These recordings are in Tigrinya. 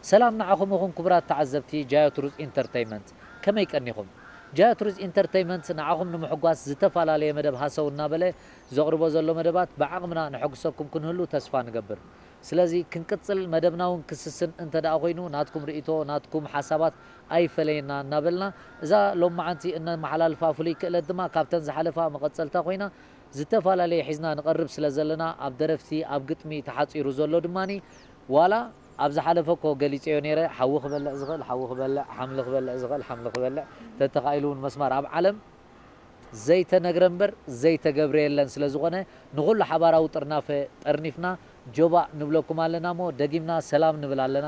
ሰላም ንዓኹም ይኹን ክቡራት ተዓዘብቲ ጃዮ ቱሩዝ ኢንተርተይመንት፣ ከመይ ቀኒኹም? ጃዮ ቱሩዝ ኢንተርተይመንት ንዓኹም ንምሕጓስ ዝተፈላለየ መደብ ሃሰው እናበለ ዘቕርቦ ዘሎ መደባት ብዓቕምና ነሐጉሰኩም ክንህሉ ተስፋ ንገብር። ስለዚ ክንቅጽል፣ መደብና እውን ክስስን እንተ ደኣ ኮይኑ ናትኩም ርእይቶ፣ ናትኩም ሓሳባት ኣይፈለየና እናበልና እዛ ሎማዓንቲ እነመሓላልፋ ፍሉይ ክእለት ድማ ካብተን ዝሓለፋ መቐጸልታ ኮይና ዝተፈላለየ ሒዝና ንቐርብ ስለ ዘለና ኣብ ደረፍቲ፣ ኣብ ግጥሚ ተሓጺሩ ዘሎ ድማኒ ዋላ ኣብ ዝሓለፈ እኮ ገሊጸዮ ነይረ፣ ሓዊ ክበልዕ ዝኽእል ሓዊ ክበልዕ፣ ሓምሊ ክበልዕ ዝኽእል ሓምሊ ክበልዕ፣ ተተኻኢሉ እውን መስማር ኣብ ዓለም ዘይተነግረ እምበር ዘይተገብረ የለን። ስለ ዝኾነ ንኹሉ ሓባራዊ ጥርናፈ ጠርኒፍና ጆባእ ንብለኩም ኣለና እሞ ደጊምና ሰላም ንብል ኣለና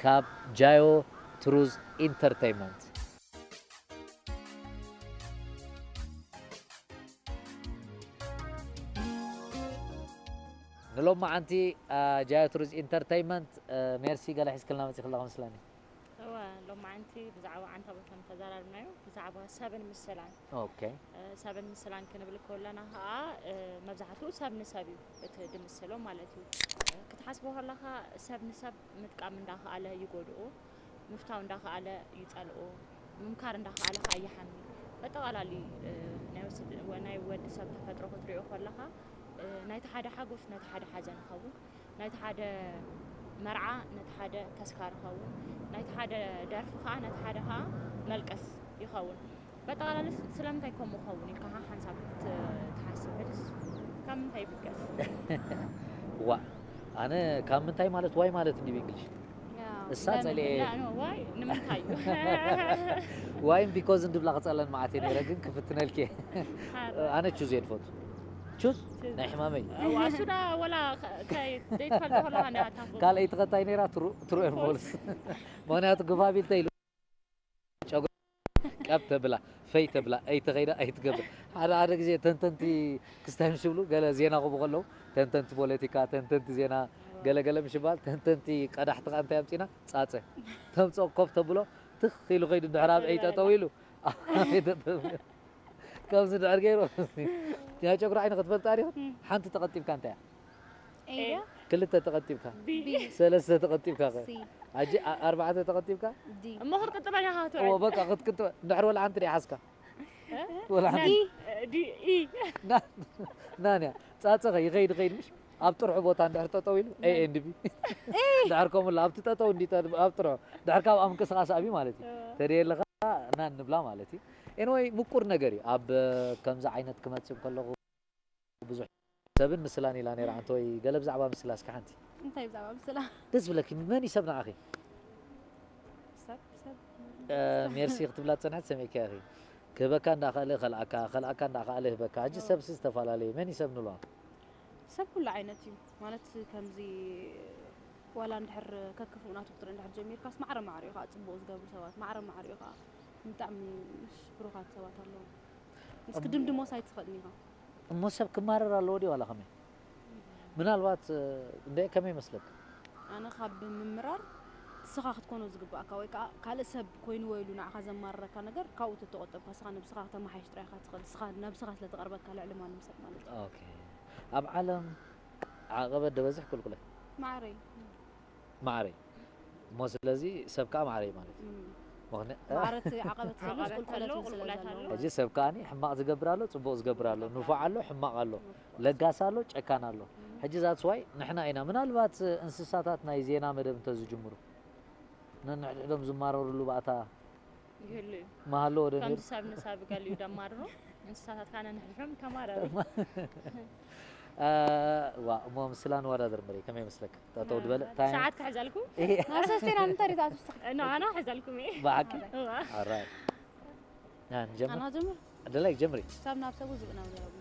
ካብ ጃዮ ትሩዝ ኢንተርተይመንት። ንሎማዓንቲ ጃዮ ቱሩዝ ኢንተርተይመንት ሜርሲ ገለ ሒዝክልና መፂእኺ ኣለኹ መስለኒ። እወ፣ ሎማዓንቲ ብዛዕባ ዓንታ ቦታን ተዛራርብናዮ፣ ብዛዕባ ሰብን ምስላን። ኦኬ። ሰብን ምስላን ክንብል ከለና ከዓ መብዛሕትኡ ሰብ ንሰብ እዩ እቲ ድምስሎ ማለት እዩ። ክትሓስቦ ከለኻ ሰብ ንሰብ ምጥቃም እንዳኸኣለ ይጎድኦ፣ ምፍታው እንዳኸኣለ ይፀልኦ፣ ምምካር እንዳኸኣለ ከዓ ይሓሚ። በጠቓላሊ ናይ ወስድ- ናይ ወዲ ሰብ ተፈጥሮ ክትሪኦ ከለኻ ናይቲ ሓደ ሓጎስ ነቲ ሓደ ሓዘን ይኸውን፣ ናይቲ ሓደ መርዓ ነቲ ሓደ ተስካር ይኸውን፣ ናይቲ ሓደ ደርፊ ከዓ ነቲ ሓደ ከዓ መልቀስ ይኸውን። በጠቓላሊ ስለምንታይ ከምኡ ኸውን ኢልካ ከዓ ሓንሳብ ትሓስብ ሕድስ ካብ ምንታይ ይብገስ? ዋ ኣነ ካብ ምንታይ ማለት ዋይ ማለት እንዲ ብእንግሊሽ እሳ ጸሊኤ ዋይ ንምንታይ እዩ? ዋይን ቢኮዝን ድብላ ክጸለን ማዓት እየ ነይረ ግን ክፍትነልኪ እየ። ኣነ ቹዝ እየ ድፈቱ ቹዝ ናይ ሕማመይ ዋሱዳ ወላ ዘይትፈልጦ ከለካ ንያታ ካልኣይ ተኸታይ ነይራ ትሩ ኤርሞልስ ምክንያቱ ግፋ ቢልተ ኢሉ ጨጉሪ ቀብ ተብላ ፈይ ተብላ ኣይተኸይዳ ኣይትገብር ሓደ ሓደ ግዜ ተንተንቲ ክስታይ ምስ ይብሉ ገለ ዜና ክቡ ከለዉ ተንተንቲ ፖለቲካ ተንተንቲ ዜና ገለገለ ምሽ ይበሃል ተንተንቲ ቀዳሕቲ ከዓ እንታይ ኣምፂና ፃፀ ተምፅኦ ኮፍ ተብሎ ትኽ ኢሉ ከይዱ ድሕር ኣብዐይ ጠጠው ኢሉ ከምዚ ድሕር ገይሩ ያ ጨጉሪ ዓይኒ ክትፈልጣ ዲኹም ሓንቲ ተቐጢብካ እንታይ እያ ኤያ ክልተ ተቐጢብካ ቢ ሰለስተ ተቐጢብካ ኸ ሲ ኣጂ ኣ- ኣርባዕተ ተቐጢብካ ዲ እሞ ክትቅጥበ ዲኻ እዎ ትውዕል በቃ ክትቅጥበ እንድሕር ወላ ሓንቲ ዲኣ ሓዝካ ወላ ሓንቲ ዲ ዲ ኢ ና- ናንያ ፃፀኸ ይኸይድ ይኸይድ ምሽ ኣብ ጥርሑ ቦታ እንድሕር ጠጠው ኢሉ ኤ ኤንድ ቢ ድሕር ከምኡላ ኣብቲ ጠጠው እንዲ ኣብ ጥርሑ ድሕር ካብ ኣብ ምንቅስቃስ ኣብዩ ማለት እዩ ተደየለኻ እና እንብላ ማለት እዩ ኤንወይ ምቁር ነገር እዩ ኣብ ከምዚ ዓይነት ክመፅእ ከለኹ ብዙሕ ሰብን ምስላን ኢላ ነይራ ኣንተ ወይ ገለ ብዛዕባ ምስላ እስኪ ሓንቲ እንታይ ብዛዕባ ምስላ ደስ ዝብለኪ መን እዩ ሰብ ንዓኺ ሰብ ሰብ ሜርሲ ክትብላ ዝፀንሐት ሰሚዕካ ኢኺ ክህበካ እንዳኸኣለ ከልኣካ ከልኣካ እንዳኸኣለ ህበካ ሕጂ ሰብሲ ዝተፈላለየ መን እዩ ሰብ ንብሎ ሰብ ኩሉ ዓይነት እዩ ማለት ከምዚ ዋላ እንድሕር ከክፍኡ ናቱ ክትርኢ እንድሕር ጀሚርካስ ማዕረ ማዕሪኡ ከዓ ፅቡቅ ዝገብሩ ሰባት ማዕረ ማዕሪኡ ከዓ ብጣዕሚ ምሽ ብሩኻት ሰባት ኣለዉ ምስ ክድምድሞስ ኣይትኽእልን ኢኻ እሞ ሰብ ክማረር ኣለዎ ድዩ ዋላ ከመይ ምናልባት እንደ ከመይ ይመስለካ ኣነ ካብ ምምራር ንስኻ ክትኮኖ ዝግባእካ ወይ ከዓ ካልእ ሰብ ኮይንዎ ኢሉ ንዓኻ ዘማርረካ ነገር ካብኡ ተተቆጠብካ ስኻ ነብስኻ ከተመሓይሽ ጥራይ ኢኻ ትኽእል ስኻ ነብስኻ ስለ ትቐርበካ ልዕሊ ማንም ሰብ ማለት እዩ ኦኬ ኣብ ዓለም ዓቐበት ደበዝሕ ቁልቁለት ማዕረይ ማዕረይ እሞ ስለዚ ሰብ ከዓ ማዕረይ ማለት እዩ እም። ምኽንያ- ማዕረት ዓቐበት ዘሎ ቁልቁለት እውን ስለ ቁልቁለት ዘሎ ኣሎ። ሕጂ ሰብ ከዓኒ ሕማቕ ዝገብር ኣሎ ፅቡቕ ዝገብር ኣሎ ንፉዕ ኣሎ ሕማቕ ኣሎ ለጋስ ኣሎ ጨካን ኣሎ ሕጂ that's why ንሕና ኢና ምናልባት እንስሳታት ናይ ዜና መደብ እንተዝጅምሩ ነንሕድሕዶም ዝማረርሉ ባእታ ይህሉ እዩ መሃለዎ ዶ ነይሩ ከምዚ ሰብ ንሰብ ገሊኡ ደማርሩ እንስሳታት ካነ ንሕድሕዶም ተማረሩ ዋ እሞ ምስላ ንወዳደር ምሪ ከመይ መስለካ ጠጠው ዝበለ ሰዓት ክሕዘልኩ ናሰስቴና ምንታይ ሪታት ውስጥ ኖ ኣና ሕዘልኩም እየ ብሓቂ እዋ። ኣራይ ንጀምር ኣና ጀምር ደላይ ጀምሪ ክሳብ ናብ ሰቡ ዝብእ ናብ ዘረቡ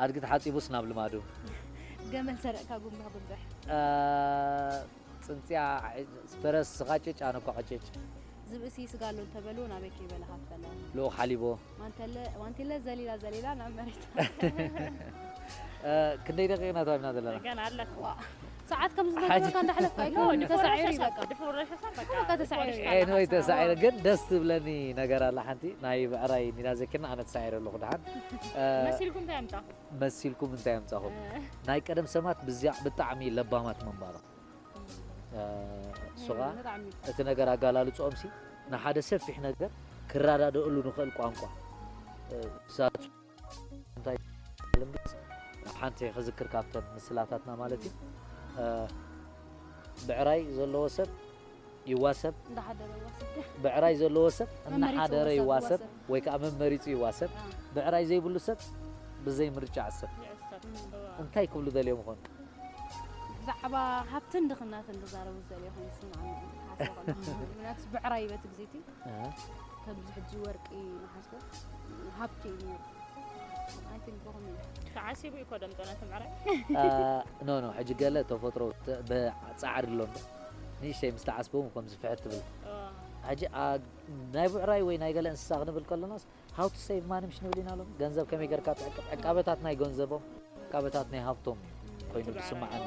ኣድጊ ተሓፂቡስ ናብ ልማዱ ገመል ሰረቕካ ጉንብሕ ጉንብሕ አ፣ ፅንፅያ ፈረስ ቃጭጭ ኣነ እኳ ቃጭጭ ዝብእሲ ስጋ ኣሎ እንተበሉ ናበይ ከይበለ ሃፈለ ልኡኽ ሓሊቦ ማንተለ ማንቴለ ዘሊላ ዘሊላ ናብ መሬት አ፣ ክንደይ ደቂቕና ተዋሂብና ዘለና ገና ኣለኩ ሰዓት ከም ዝነበረካ እንዳሕለፍካ ኣይኮን ተሳዒሩ እዩ በቃ ድሕሪ ረሸሳ በቃ በቃ ተሳዒሩ እዩ ኤንወይ ተሳዒረ ግን ደስ ትብለኒ ነገር ኣላ ሓንቲ ናይ ብዕራይ ኒና ዘኪርና ኣነ ተሳዒረ ኣለኹ ድሓን አ፣ መሲልኩም እንታይ ኣምጻኹ መሲልኩም እንታይ ኣምጻኹም ናይ ቀደም ሰማት ብዚያ ብጣዕሚ ለባማት ምንባሮም እሱ ኸዓ እቲ ነገር ኣጋላልፅኦም ሲ ንሓደ ሰፊሕ ነገር ክረዳደእሉ ንኽእል ቋንቋ ዛቱ እንታይ ልምድስ ሓንቲ ክዝክር ካብተን ምስላታትና ማለት እዩ። ብዕራይ ዘለዎ ሰብ ይዋሰብ፣ እንዳሓደረ ይዋሰብ። ብዕራይ ዘለዎ ሰብ መመሪጹ እናሓደረ ይዋሰብ፣ ይዋሰብ ይዋሰብ። ወይ ከዓ መመሪጹ ይዋሰብ። አ። ብዕራይ ዘይብሉ ሰብ ብዘይ ምርጫ ዕሰብ። ይዕሰብ። እንታይ ክብሉ ደልዮም ይኾኑ? ብዛዕባ ሃብትን ድኽነትን ክዛረቡ ዝደልዮ ኮይኑ ይስምዓኒ። ሓሳብ ከሎ። ምክንያቱ ብዕራይ በቲ ግዜቲ እ። ከምዚ ሕጂ ወርቂ ንሓስቦ ሃብቲ እዩ ነይሩ። I think ብኸምኡ እዩ። ተዓሲቡ እዩ እኮ ደምጦ ነቲ ምዕራይ። ኖ ኖ ሕጂ ገለ ተፈጥሮ ተ- ብፃዕሪ ኣሎ እምበር ንእሽተይ ምስ ተዓስበ እውን ከምዚ ፍሕት ትብል። ሕጂ ኣ- ናይ ብዕራይ ወይ ናይ ገለ እንስሳ ክንብል ከለናስ how to save money ምሽ ንብል ኢና ሎም ገንዘብ ከመይ ጌርካ ትዕቅብ ዕቃበታት ናይ ገንዘቦም ዕቃበታት ናይ ሃብቶም እዩ ኮይኑ ዝስምዓኒ።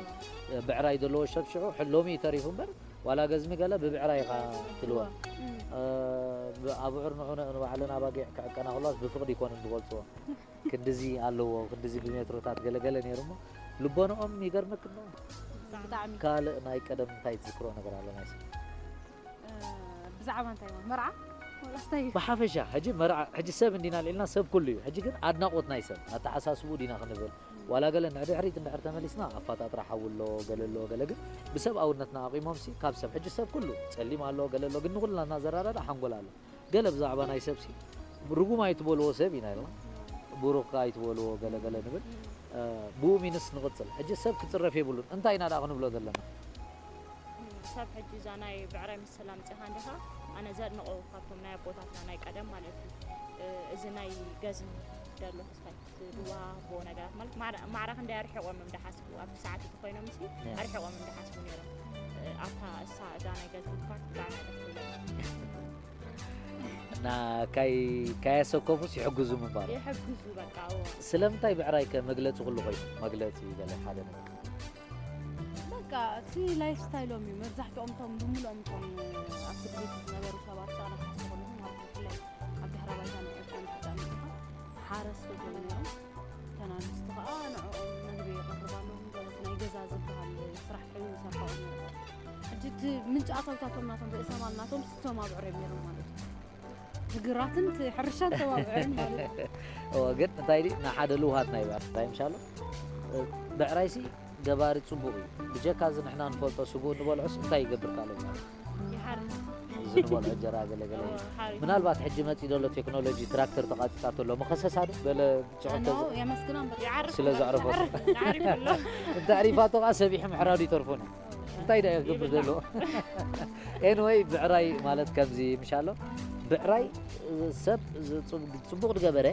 ብዕራይ ዘለዎ ሰብ ሽዑ ሕሎሚ እዩ ተሪፉ እምበር ዋላ ገዝሚ ገለ ብብዕራይ ኢኻ ትልወ። ኣብዑር ንዑ ንባዕለን ኣባጊዕ ክዕቀና ከለዋስ ብፍቕዲ ይኮኑ ዝገልፅዎ። ክንድዚ ኣለዎ ክንድዚ ብሜትሮታት ገለገለ ነይሩ እሞ ልቦንኦም ይገርመክ እሞ ብጣዕሚ ካልእ ናይ ቀደም እንታይ ትዝክሮ ነገር ኣሎ ናይ ሰብ ብዛዕባ እንታይ እዩ መርዓ ወላስ እንታይ እዩ ብሓፈሻ ሕጂ መርዓ ሕጂ ሰብ እንዲና ልዕልና ሰብ ኩሉ እዩ ሕጂ ግን ኣድናቆት ናይ ሰብ ኣተሓሳስቡ ዲና ክንብል ዋላ ገለ ንድሕሪት እንድሕር ተመሊስና ኣፋጣጥራ ሓዊ ኣሎ ገለ ኣሎ ገለ ግን ብሰብኣውነትና ኣቂሞም ሲ ካብ ሰብ ሕጂ ሰብ ኩሉ ፀሊም ኣሎ ገለ ኣሎ ግን ንኩልና እናዘራዳዳ ሓንጎል ኣሎ ገለ ብዛዕባ ናይ ሰብ ሲ ርጉም ኣይትበልዎ ሰብ ኢና ኢልና ብሩኽ ኣይትበልዎ ገለ ገለ ንብል ብኡ ሚንስ ንቕፅል ሕጂ ሰብ ክፅረፍ የብሉን እንታይ ኢና ደኣ ክንብሎ ዘለና ሰብ ሕጂ እዛ ናይ ብዕራይ ምስላ ኣምፂኻ እንዲኻ ኣነ ዘድንቆ ካብቶም ናይ ኣቦታትና ናይ ቀደም ማለት እዩ እዚ ናይ ገዝሚ ደሎ ክስታይ ዝዋሃቦ ነገራት ማለት ማዕረ ክንደይ ኣርሒቆም እዮም ዝሓስቡ ኣብቲ ሰዓት እቲ ኮይኖም ሲ ኣርሒቆም እዮም ዝሓስቡ ነይሮም ኣብታ እሳ እዛ ናይ ገዝሚ ፓርት ብጣዕሚ እያ ደስ ትብለኒ እና ካይ ካያሰከፉስ ይሕግዙ ምንባሩ ይሕግዙ በቃ እዎ ስለምንታይ ብዕራይ ከ መግለፂ ኩሉ ኮይኑ መግለፂ ገለ ሓደ ነገር በቃ እቲ ላይፍ ስታይሎም እዩ መብዛሕትኦም ቶም ብምልኦም ቶም ኣብቲ ድቤት ዝነበሩ ሰባት ሰኣና ሓስቡ ከለኹም ኣብ ብፍላይ ኣብ ድሕረ ባይታ ንዕቶም ተቀሚጥካ ሓረስቶት እዮም ነይሮም ተናንስቲ ከዓ ንዕኦም መግቢ የቕርባሎም ገለት ናይ ገዛ ዝበሃል ስራሕ ሕዊ ይሰርሐኦም ነይሮም ሕጂ እቲ ምንጪ ኣታዊታቶም ናቶም ርእሰ ማል ናቶም ስቶም ኣብዕር እዮም ነይሮም ማለት እዩ ትግራትን ሕርሻን ተባብዐን ማለት እዩ እወ ግን እንታይ ድዩ ንሓደ ልውሃት ናይ ባር እንታይ ምሻሎ ብዕራይሲ ገባሪ ፅቡቅ እዩ ብጀካ እዚ ንሕና ንፈልጦ ስጉ እንበልዖስ እንታይ ይገብር ካልእ ማለት ይሓርስ እዚ ንበልዖ እንጀራ ገለገለ ሓሪፍ ምናልባት ሕጂ መፂ ዘሎ ቴክኖሎጂ ትራክተር ተቃፂጣቶ ኣሎ መኸሰሳ ዶ ገለ ፅሑፍ ኣነ የመስግና እምበር ይዓርፍ ስለ ዘዕረፎ ይዓርፍ ኣሎ እንተ ዕሪፋቶ ከዓ ሰቢሑ ምሕራዱ ይተርፎን እዩ እንታይ ዳ ክገብር ዘሎ ኤንወይ ብዕራይ ማለት ከምዚ ምሻሎ ብዕራይ ሰብ ጽቡቕ ዝገበረ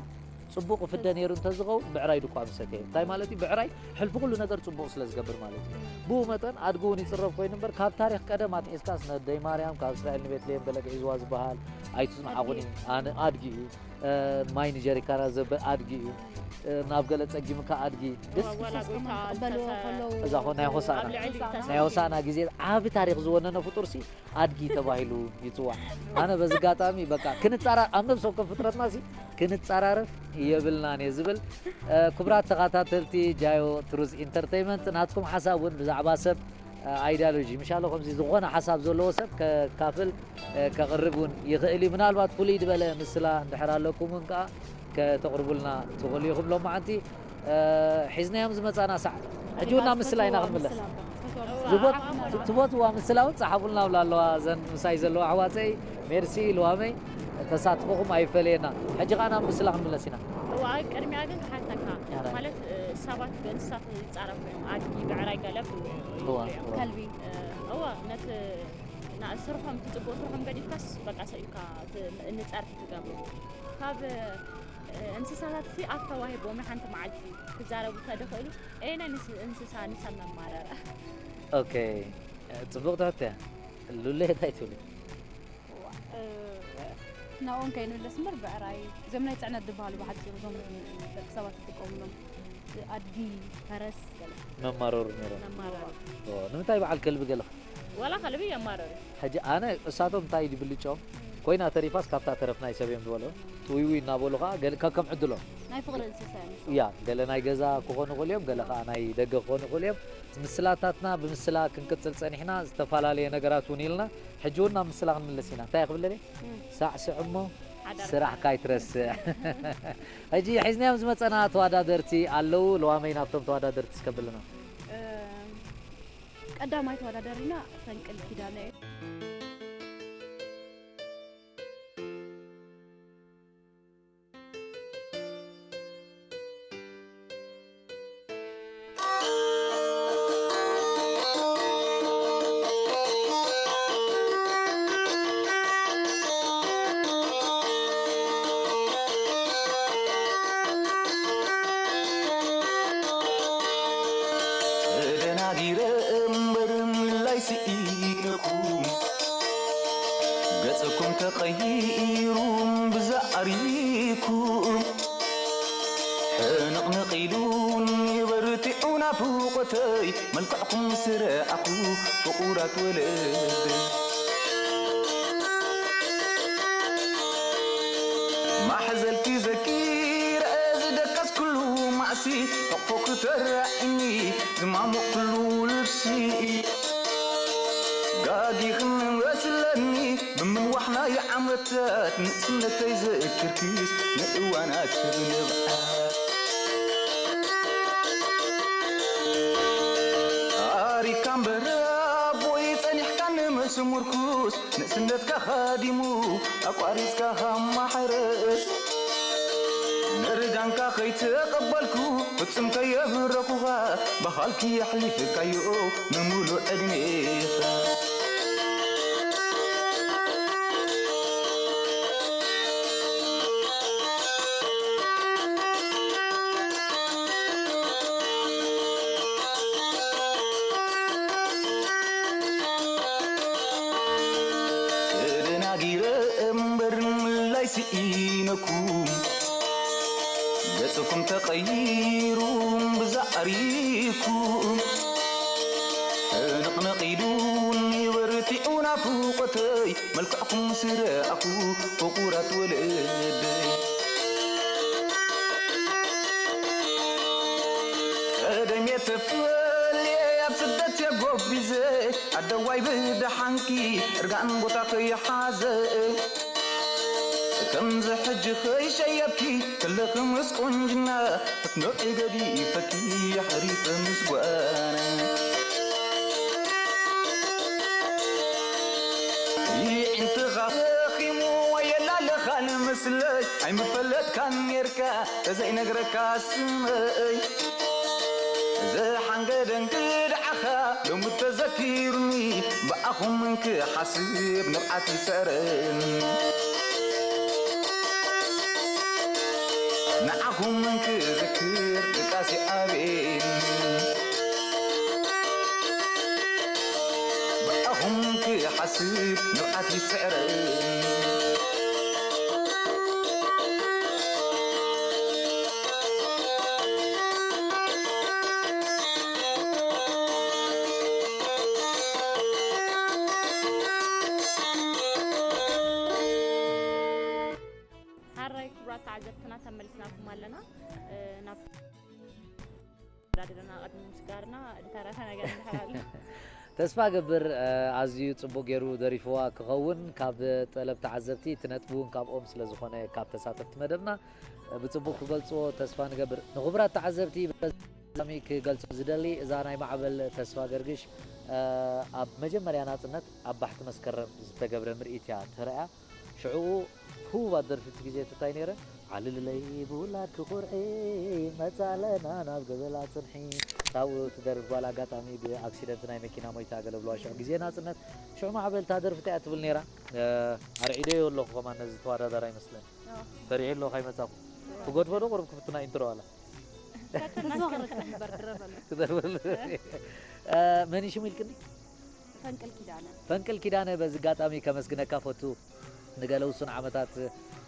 ጽቡቕ ፍደ ነይሩ እንተዝኸውን ብዕራይ ድኳ ምሰተየ እንታይ ማለት እዩ ብዕራይ ሕልፊ ኩሉ ነገር ጽቡቕ ስለ ዝገብር ማለት እዩ ብኡ መጠን ኣድጊ እውን ይጽረፍ ኮይኑ እምበር ካብ ታሪክ ቀደም ኣትሒዝካስ ነደይ ማርያም ካብ እስራኤል ንቤትልሄም ገለ ግዒዝዋ ዝበሃል ኣይትጽንዓቑኒ ኣነ ኣድጊ እዩ ማይ ንጀሪካና ዘበ ኣድጊ እዩ ናብ ገለ ጸጊምካ ኣድጊ ደስ ክበልዎ ከለዉ እዛ ኾ ናይ ሆሳና ኣብ ልዕሊ ናይ ሆሳና ግዜ ዓቢ ታሪክ ዝወነነ ፍጡር ሲ ኣድጊ ተባሂሉ ይጽዋዕ ኣነ በዚ ኣጋጣሚ በቃ ክንጻራ ኣብ ነብሲ ወከፍ ፍጥረትና ሲ ክንጻራረፍ የብልናን እየ ዝብል ክቡራት ተኸታተልቲ ጃዮ ትሩዝ ኢንተርቴይመንት ናትኩም ሓሳብ እውን ብዛዕባ ሰብ ኣይዲዮሎጂ ምሻሎ ከምዚ ዝኾነ ሓሳብ ዘለዎ ሰብ ከካፍል ከቕርብ እውን ይኽእል እዩ ምናልባት ፍሉይ ዝበለ ምስላ እንድሕር ኣለኩም እውን ከዓ ከተቕርቡልና ትኽእሉ ኢኹም ሎማዓንቲ ሒዝናዮም ዝመፃና ሳዕ ሕጂ እውን ናብ ምስላ ኢና ክንምለስ ትፈትዋ ምስላ እውን ፀሓፉልና ብላ ኣለዋ ዘን ምሳይ ዘለዋ ኣሕዋፀይ ሜርሲ ልዋመይ ተሳትፎኹም ኣይፈለየና ሕጂ ከዓ ናብ ምስላ ክንምለስ ኢና እዋ ቅድሚያ ግን ክሓተካ ማለት ሰባት ብእንስሳት ይፃረፉ እዮም ኣድጊ ብዕራይ ገለ እዋ ከልቢ እዋ ነቲ ስርሖም ትፅቡቅ ስርሖም ገዲፍካስ በቃ ሰኢልካ ንፀርፊ ትገብሩ ካብ እንስሳታት ሲ ኣፍ ተዋሂቦም ንሓንቲ መዓልቲ ክዛረቡ ተደኽእሉ ኣየናይ እንስሳ ንሰብ መማረረ ኦኬ ፅቡቅ ትሕቶ እያ ሉለ እንታይ ትብሊ ናብኦም ከይንምለስ እምበር ብዕራይ እዚኦም ናይ ፅዕነት ዝበሃሉ ብሓፂሩ እዞም ደቂ ሰባት ዝጥቀሙሎም ኣድጊ ፈረስ ገለ መማረሩ ነይሮም መማረሩ ንምንታይ በዓል ከልቢ ገለ ዋላ ከልቢ የማረሩ ሕጂ ኣነ እሳቶም እንታይ ድብልጮም ኮይና ተሪፋስ ካብታ ተረፍ ናይ ሰብ እዮም ዝበሎ ውይ ውይ እናበሉ ከዓ ገለ ከከም ዕድሎም። ናይ ፍቕሪ እንስሳ እዮም። ያ፣ ገለ ናይ ገዛ ክኾኑ ይኽእሉ እዮም፣ ገለ ከዓ ናይ ደገ ክኾኑ ይኽእሉ እዮም። ምስላታትና ብምስላ ክንቅጽል ጸኒሕና፣ ዝተፈላለየ ነገራት እውን ኢልና፣ ሕጂ እውን ናብ ምስላ ክንምለስ ኢና። እንታይ ክብለኒ? ሳዕስዕ እሞ ሓዳር ስራሕካ ኣይትረስዕ። ሕጂ ሒዝናዮም ዝመጸና ተወዳደርቲ ኣለዉ። ለዋመይ ናብቶም ተወዳደርቲ እስከ ብልና። እ፣ ቀዳማይ ተወዳዳሪና ፈንቅል ኪዳነ እዩ። ተደናጊረ እምበር ምልላይ ስኢነኩም፣ ገጽኩም ተቐይሩ ብዛዕሪኩም። ሕንቕንቕ ኢሉኒ በርቲዑ ናፍቖተይ፣ መልክዕኩም ምስ ረኣኹ ፍቑራት ወለደይ። ማሕዘልኪ ዘኪረ ዝደቀስኩሉ ማእሲ፣ ሕቕፎ ክተራዒኒ ዝማሙቕ ኩሉ ልብሲ። ጋጊኽኒ መስለኒ ብምንዋሕ ናይ ዓመታት፣ ንእስነተይ ዘእክርክስ ንእዋናት ብንብዓት። ኣሪካ እምበር ኣቦይ ጸኒሕካኒ ምስ ምርኩስ፣ ንእስነትካ ኻዲሙ ኣቋሪጽካ ካብ ማሕረስ። ንርጋንካ ከይተቐበልኩ ፍጹም ከየብረኹኻ፣ ብኻልኪ ኣሕሊፍካዮ ንምሉእ ዕድሜኻ። ተደናጊረ እምበር ምልላይ ስኢነኩም፣ ገጽኩም ተቐይሩ ብዛዕሪኩም። ሕንቕንቕ ኢሉኒ በርቲዑ ናፍቖተይ፣ መልክዕኩም ምስ ረኣኹ ፍቑራት ወለደይ። ቀደም እየ ተፈልየ ኣብ ስደት እየ ጎቢዘ፣ ኣደዋይ ብደሓንኪ እርጋን ቦታ ከይሓዘ። ከምዚ ሕጂ ከይሸየብኪ ከለኺ ምስ ቁንጅና፣ ክትኖዒ ገዲፈኪ ሓሪፈ ምስ ጓና። ይዒንትኻ ደኺሙ ኣየላለኻን ምስለይ፣ ኣይምፈለጥካን ኔርካ ተዘይነግረካ ስመይ። ዝሓንገደ እንግድዓኻ ሎሚ ተዘኪሩኒ፣ ብኣኹም እንክሓስብ ንብዓት ይስዕረኒ። ንዓኹም እንክዝክር ድቃስ ይኣበየኒ። ብኣኹም ክሓስብ ንብዓት ይስዕረኒ። ሓራይ ክቡራት ተዓዘብትና ተመሊስናኩም ኣለና። እ፣ ናብ ተወዳደርና ቅድሚ ምስጋርና ዝተረፈ ነገር እንድሕር ኣሎ። ተስፋ ገብር፣ እ፣ ኣዝዩ ጽቡቕ ገይሩ ደሪፍዋ ክኸውን። ካብ ጠለብ ተዓዘብቲ እቲ ነጥቢ እውን ካብኦም ስለ ዝኾነ ካብ ተሳተፍቲ መደብና፣ እ፣ ብጽቡቕ ክገልጽዎ ተስፋ ንገብር። ንኽቡራት ተዓዘብቲ ብተዛሚ ክገልጾ ዝደሊ እዛ ናይ ማዕበል ተስፋ ገርግሽ፣ እ፣ ኣብ መጀመርያ ናጽነት ኣብ ባሕቲ መስከረም ዝተገብረ ምርኢት እያ ተራእያ። ሽዑኡ ህቡባት ደርፊ እቲ ግዜ እቲ እንታይ ነይረ? ዓልልለይ ብውላድኪ ኩርዒ፣ መጻለና ናብ ገበላ ጽንሒ። ካብኡ ትደርፍ ጓል ኣጋጣሚ ብኣክሲደንት ናይ መኪና ሞይታ ገለ ብለዋ። ሽዑ ግዜ ናጽነት፣ ሽዑ ማዕበል እታ ደርፊ እንታይ እያ ትብል ነይራ? እ፣ ኣርዒደዮ ኣለኹ ከማን ነዚ ተወዳዳራይ ይመስለኒ። ኣዎ። ፈሪዐ ኣለኹ ካይመጻኹ። ክገድፎ ዶ ቁሩብ ክፍትና ኢንትሮ ዋላ? ፈትና ክረክብ እምበር ድረበሉ። ክደርበሉ። እ፣ መን እዩ ሽሙ ኢልክኒ? ፈንቅል ኪዳነ። ፈንቅል ኪዳነ፣ በዚ ኣጋጣሚ ከመስግነካ ፈቱ። ንገለ ውሱን ዓመታት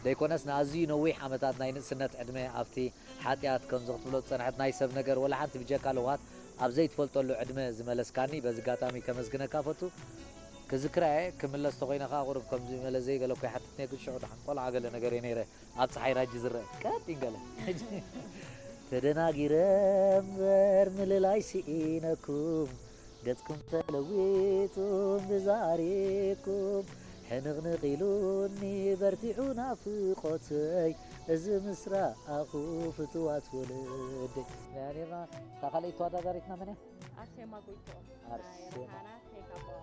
ዘይኮነስ ንኣዝዩ ነዊሕ ዓመታት ናይ ንእስነት ዕድመ ኣብቲ ሓጢኣት ከምዚ ክትብሎ ዝጸንሐት ናይ ሰብ ነገር ወላ ሓንቲ ብጀካ ለውሃት ኣብ ዘይትፈልጠሉ ዕድመ ዝመለስካኒ በዚ ኣጋጣሚ ከመስግነካ ፈቱ። ክዝክራ እየ። ክምለስ ተኾይነ ከዓ ቁሩብ ከምዚ መለ ዘይገለ እኮ ይሓትት ነየ፣ ግን ሽዑ ደሓን ቆልዓ ገለ ነገር እየ ነይረ። ኣብ ፀሓይ ራጂ ዝረአ ቀጢን ገለ። ተደናጊረ እምበር ምልላይ ስኢነኩም፣ ገጽኩም ተለዊጡ ብዛሪብኩም፣ ሕንቕንቕ ኢሉኒ በርቲዑ ናፍቖተይ፣ እዚ ምስ ረኣኹ ፍቱዋት ወለደይ። ናይ ኣኔማ እታ ካልኣይቲ ተወዳዳሪትና መን እያ? ኣርሴማ ጎይትኦም። ኣርሴማ። ናይ ሮሃና ቴክ ኣባው።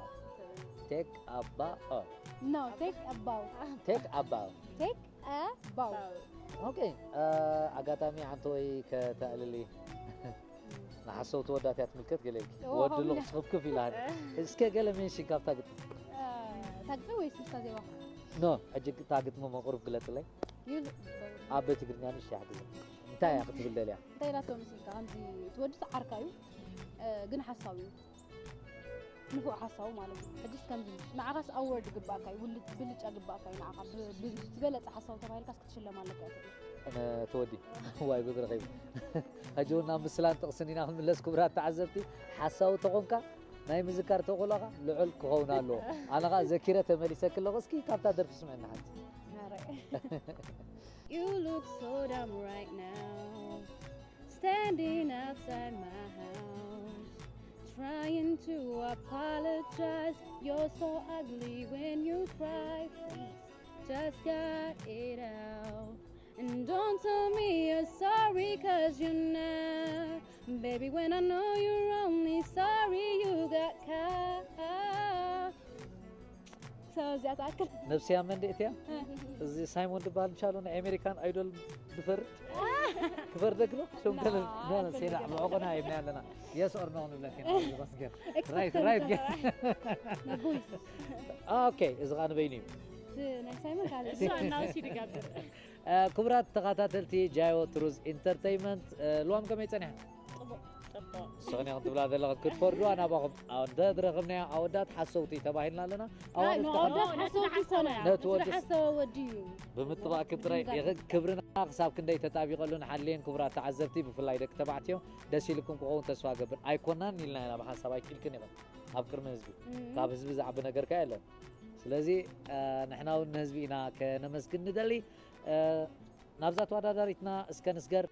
ቴክ ኣባኦ። No, take a bow. ቴክ ኣባኦ። Take a bow. ኦኬ። ኣጋጣሚ ሓንቲ ወይ ከተዕልሊ ንሓሰውቲ ወዳት እያ ትምልከት ገለ ኢልኪ። እዎ፣ ወዲ ከምኡ ሉቕ ስኽፍክፍ ኢላ። እስከ ገለ ሜንሽን ካብታ ግጥሚ። ታግቢ ወይ ስልሳ ዜማ? ኖ፣ ሕጂ ግታ ግጥሚ መቕሩብ ግለጽለይ። You ኣብ ቤት ትግርኛ ንሽ ይሓግዘ። እንታይ እያ ክትብል ደልያ? እንታይ ኢላቶ መስልካ? ከምዚ ትወዲ ሰዓርካ እዩ፣ እ፣ ግን ሓሳዊ እዩ። ንፉዕ ሓሳዊ ማለት እዩ። ሕጅስ ከምዚ ንዓኻስ ኣወርድ ግባእካ እዩ፣ ውልጭ ብልጫ ግባእካ እዩ። ንዓኻ ብ- ብ- ዝበለጸ ሓሳዊ ተባሂልካስ ክትሽለም ኣለካ እዩ። እነ ተወዲ ዋይ ጉድ ረኺቡ። ሕጂ እውን ናብ ምስላን ጥቕስን ኢና ክንምለስ። ክቡራት ተዓዘብቲ፣ ሓሳዊ ተኾንካ ናይ ምዝካር ተኽእሎኻ ልዑል ክኸውን ኣለዎ። ኣነ ኸዓ ዘኪረ ተመሊሰ ክለኹ። እስኪ ካብታ ደርፊ ስምዕና ሓንቲ። ኧረ። You look so dumb right now, standing outside my house, trying to apologize. You're so ugly when you cry. Please, just got it out. And don't tell me you're sorry, cause you're not. Baby, when I know you're only sorry you got caught. So እዚኣ ትኣክል። ነብስያ መንደእት እያ። እዚ ሳይሞን ዝበሃል ምሻሉ ናይ ኣሜሪካን ኣይዶል ዝፈርድ ክፈርደግሎ። ሸምገለ ሴዳ ብዕቆና ይብና ኣለና። የስ ኦር ኖ ንብለክ ኢና። ራይት ራይት። ነቦይስ ኦኬ፣ እዚ ኸዓ ንበይኑ እዩ። እቲ ናይ ሳይሞን ካልእ። እሱ ኣናውስ ይድጋብር። ክቡራት ተኸታተልቲ ጃዮ ትሩዝ ኢንተርተይመንት፣ ልዋም ከመይ ጸኒሓ? ጽቡቅ። ስኽኒ ክትብላ ዘለኹም ክትፈርድዋ ናባኹም። ኣወዳት ረኽብናዮ፣ ኣወዳት ሓሰውቲ ተባሂልና ኣለና። ኣዋልድ ኖ፣ ተኸ- ኣወዳት ሓሰውቲ ይኮና። ነቲ ወዲ ስለ ሓሰዋ ወዲ እዩ። ብምጥባቅ ክትጥራይ ኢኺ። ክብርና ክሳብ ክንደይ ተጣቢቀሉ ንሓልየን። ክቡራት ተዓዘብቲ፣ ብፍላይ ደቂ ተባዕትዮ፣ ደስ ኢልኩም ክኸውን ተስፋ ገብር። ኣይኮናን ኢልና ኢና ብሓሳብ ኣይኪልክን ኢኽን ኣብ ቅድሚ ህዝቢ። ካብ ህዝቢ ዝዓቢ ነገርካ የለን። ስለዚ ንሕና እውን ንህዝቢ ኢና ከነመስግን ንደሊ። ናብዛ ተወዳዳሪትና እስከ ንስገር።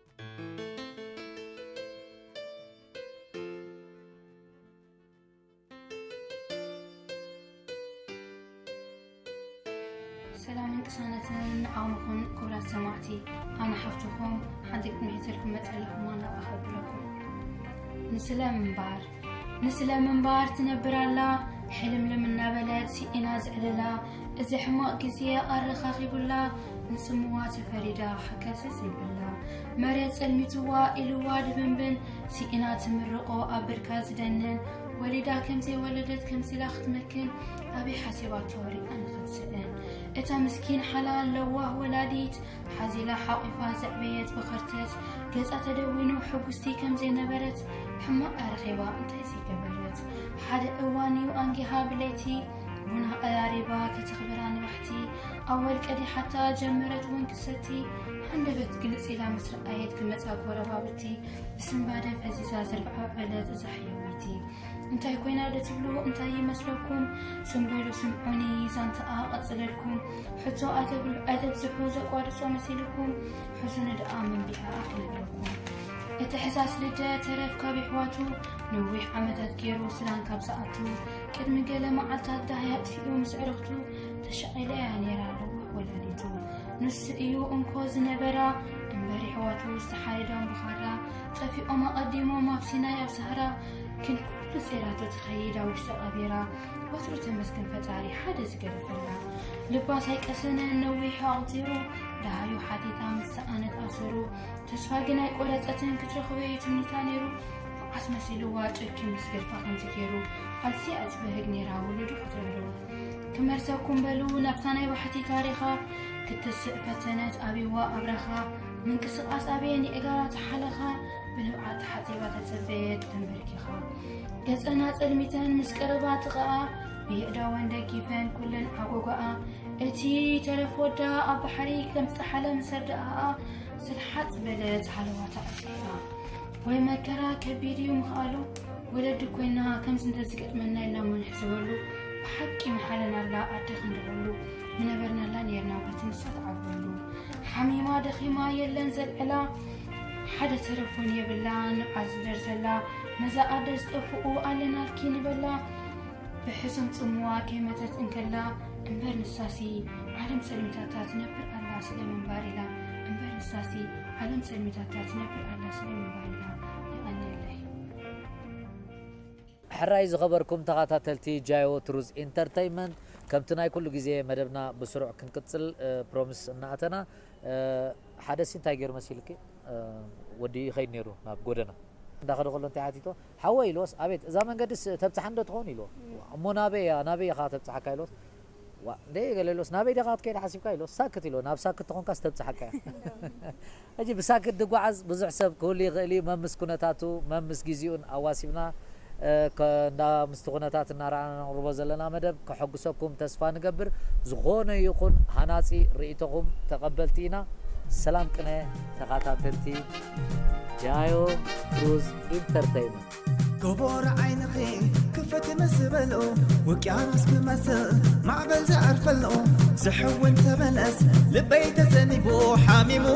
ሰላምን ቅሳነትን ንዓኹም ይኹን ክቡራት ሰማዕቲ። ኣነ ሓፍትኹም ሓንቲ ግጥሚ ሒዘልኩም መጸለኹም ዋና ኣኸብረኩም። ንስለ ምንባር ንስለ ምንባር ትነብር ኣላ ሕልምልም እናበለት ስኢና ዝዕልላ። እዚ ሕማቕ ግዜ ኣረኻኺቡላ ንጽምዋ ተፈሪዳ ሓገዝ ዘይብላ። መሬት ጸልሚትዋ ኢልዋ ድብንብን ስኢና ትምርቖ ኣብ ብርካ ዝደንን። ወሊዳ ከም ዘይወለደት ከምሲላ ክትመክን ኣበይ ሓሲባቶ ሪኣ ንኽትስእን። እታ ምስኪን ሓላል ለዋህ ወላዲት ሓዚላ ሓቒፋ ዘዕበየት ብኸርተት ገጻ ተደዊኑ ሕጉስቲ ከም ዘይነበረት ሕማቕ ኣረኺባ እንታይ ዘይገበረት። ሓደ እዋን እዩ ኣንጊሃ ብለይቲ ቡና ቀራሪባ ከተኽብራ ንባሕቲ ኣወል ቀዲሓታ ጀመረት እውን ክሰቲ። ሃንደበት ግልጽ ኢላ ምስ ረኣየት ክመጻ ጎረባብቲ ብስንባደ ፈዚዛ ዝርብዓ በለት እዛ ሕየወይቲ። እንታይ ኮይና ዶ ትብሉ እንታይ ይመስለኩም? ጽምበሉ ስምዑኒ ዛንታኣ ቀጽለልኩም። ሕቶ ኣይተብሉ ኣይተብዝሑ ዘቋርጾ መሲልኩም። ሕሱኒ ደኣ መንቢዓ ክነግረኩም። እቲ ሕሳስ ልደ ተረፍ ካብ ይሕዋቱ ነዊሕ ዓመታት ገይሩ ስላን ካብ ዝኣቱ ቅድሚ ገለ መዓልታት ዳህያ ኣጥፊኡ ምስ ዕርኽቱ ተሻቒላ እያ ነይራ ኣለዋ ወላዲቱ። ንሱ እዩ እንኮ ዝነበራ እምበር ይሕዋቱ ዝተሓረዶም ብኻራ ጠፊኦም ኣቐዲሞም ኣብ ሲናይ ኣብ ሳህራ ግን ኩሉ ጼራቶ ትኸይድ ኣብ ውሽጢ ቀቢራ። ወትሩ ተመስገን ፈጣሪ ሓደ ዝገደፈላ። ልባ ሳይቀሰነ ነዊሑ ኣቑጺሩ ደሃዩ ሓቲታ ምስ ሰኣነት ኣሰሩ። ተስፋ ግን ኣይቆረጸትን ክትረኽቦ እዩ ትምኒታ ነይሩ። መዓስ መሲልዋ ጨኪ ምስ ገድፋ ከምዚ ገይሩ ኣዝያ እትበህግ ነይራ ውሉዱ ክትረብሩ። ክመርሰኩም በሉ ናብታ ናይ ባሕቲ ታሪኻ ክትስእ ፈተነት ኣብይዋ ኣብረኻ ምንቅስቓስ ኣበየን የእጋራ ተሓለኻ ብንብዓት ተሓጺባ ተጸበየት ተንበርኪኻ። ገጸን ኣጸልሚተን ምስ ቀረባ ጥቓኣ ብየእዳወን ደጊፈን ኩለን ዓጎጓኣ እቲ ተረፍ ወዳ ኣብ ባሕሪ ከም ዝጠሓለ ምስ ኣርድኣኣ ስልሓጥ በለት ሓለዋ ተዓጢቓ። ወይ መከራ ከቢድ እዩ ምኽኣሉ ወለዲ ኮይና ከምዚ እንተዝገጥመና ኢልና እሞ ንሕሰበሉ። ሓቂ መሓለናላ ኣደ ክንድበሉ ምነበርናላ ነርና በቲ ንሳ ትዓብረሉ። ሓሚማ ደኺማ የለን ዘልዕላ፣ ሓደ ተረፎን የብላ ንብዓት ዝደርዘላ። ነዛ ኣደ ዝጠፍኡ ኣለናልኪ ንበላ፣ ብሕሱም ጽምዋ ከይመተት እንከላ። እምበር ንሳሲ ዓለም ጸልሚታታ ትነብር ኣላ ስለ ምንባር ኢላ። እምበር ንሳሲ ዓለም ጸልሚታታ ትነብር ኣላ ስለ ምንባር ኢላ። የቐንየለይ። ሕራይ ዝኸበርኩም ተኸታተልቲ ጃዮ ትሩዝ ኢንተርተይመንት፣ ከምቲ ናይ ኩሉ ግዜ መደብና ብስሩዕ ክንቅጽል ፕሮሚስ እናኣተና፣ ሓደ ሲ እንታይ ገይሩ መሲልኪ? ወዲ ይኸይድ ነይሩ ናብ ጎደና። እንዳኸደ ከሎ እንታይ ሓቲቶ? ሓወይ ኢልዎስ፣ ኣቤት፣ እዛ መንገድስ ተብጽሓ እንዶ ትኸውን ኢልዎ። እሞ ናበይ እያ፣ ናበይ ኢኻ ተብጽሓካ ኢልዎስ፣ ዋ እንደ ገለ ኢልዎስ፣ ናበይ ዲኻ ክትከይድ ሓሲብካ ኢልዎስ፣ ሳክት ኢልዎ። ናብ ሳክት ተኾንካስ ተብጽሓካ እያ። ሕጂ ብሳክት ድጓዓዝ ብዙሕ ሰብ ክህሉ ይኽእል እዩ። መምስ ኩነታቱ፣ መምስ ግዜኡን ኣዋሲብና፣ እንዳ ምስቲ ኩነታት እናረኣና ነቕርቦ ዘለና መደብ ከሐጉሰኩም ተስፋ ንገብር። ዝኾነ ይኹን ሃናጺ ርእይቶኹም ተቐበልቲ ኢና። ሰላም ቅነ ተኸታተልቲ ጃዮ ትሩዝ ኢንተርተይመንት። ጎቦር ዓይንኺ ክፍት ምስ በልኡ፣ ውቅያኖስ ክመስል ማዕበል ዝዓርፈሉ፣ ዝሕውን ተመለስ ልበይ ተዘኒቡ ሓሚሙ።